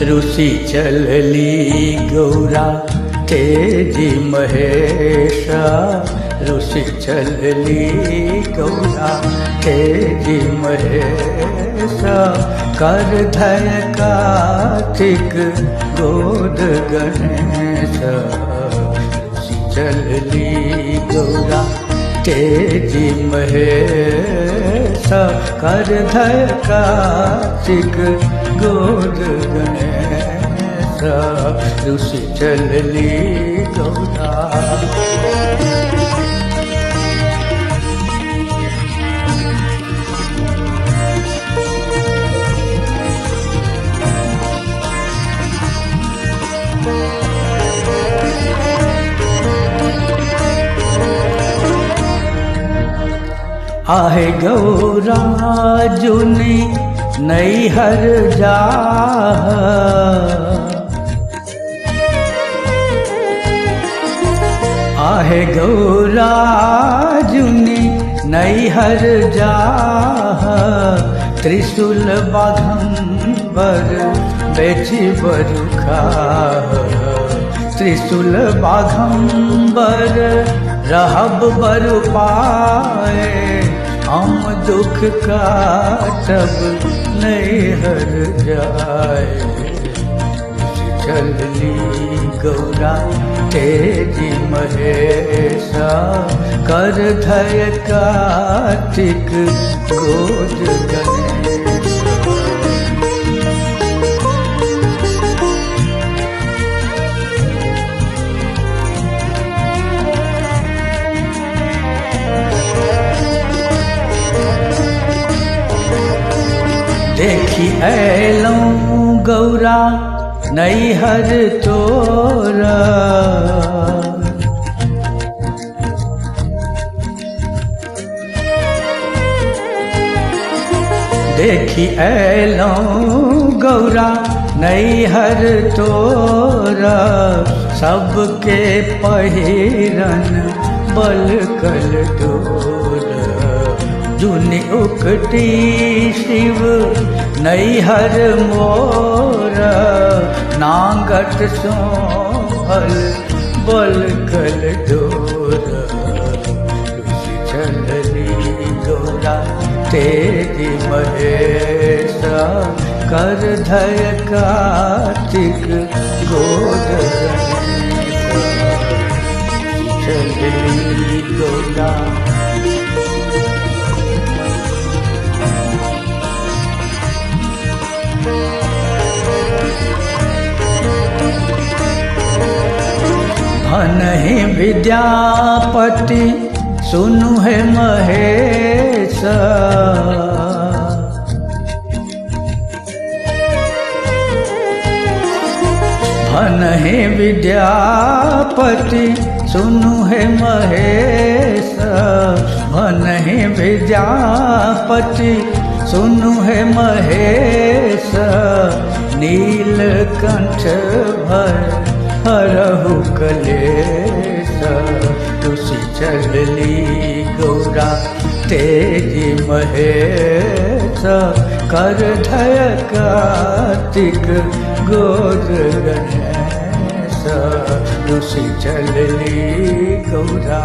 रुसि चलली गौरा तेजी महेशा, रुसि चलली गौरा तेजी महेशा, कर धय कार्तिक गोद गणेश। रुसि चलली गौरा तेजी महेशा, कर धय कार्तिक गोद गणेश। रुसि चलली गौरा। आहे गौरा जुनी नैहर जाह, आहे गौरा जुनी नैहर जाह, त्रिशूल बाघंबर बेची बरु खाह, त्रिशूल बाघंबर रहब बरु पाए, हम दुख काटब नैहर जाए। चलली गौरा तेजी महेशा, कर धय कार्तिक गोद गणेश। देखी ऐलौं गौरा नैहर तोरा, देखी ऐलौं गौरा नैहर तोरा, सबके पहिरन बल कल डोर। जुनि उकटी शिव नैहर मोर, नांगट सोहल बल कल डोर। रुसि चलली गौरा तेजी महेशा, कर धय कार्तिक गोद गणेश। चलली गौरा। भनहि विद्यापति सुनु हे महेश, भनहि विद्यापति सुनु हे महेश, भनहि विद्यापति सुनु हे महेश, नीलकंठ भर हरहु कलेश। रुसि चलली गौरा तेजी महेश, कर धय कार्तिक गोद गणेश। रुसि चलली गौरा।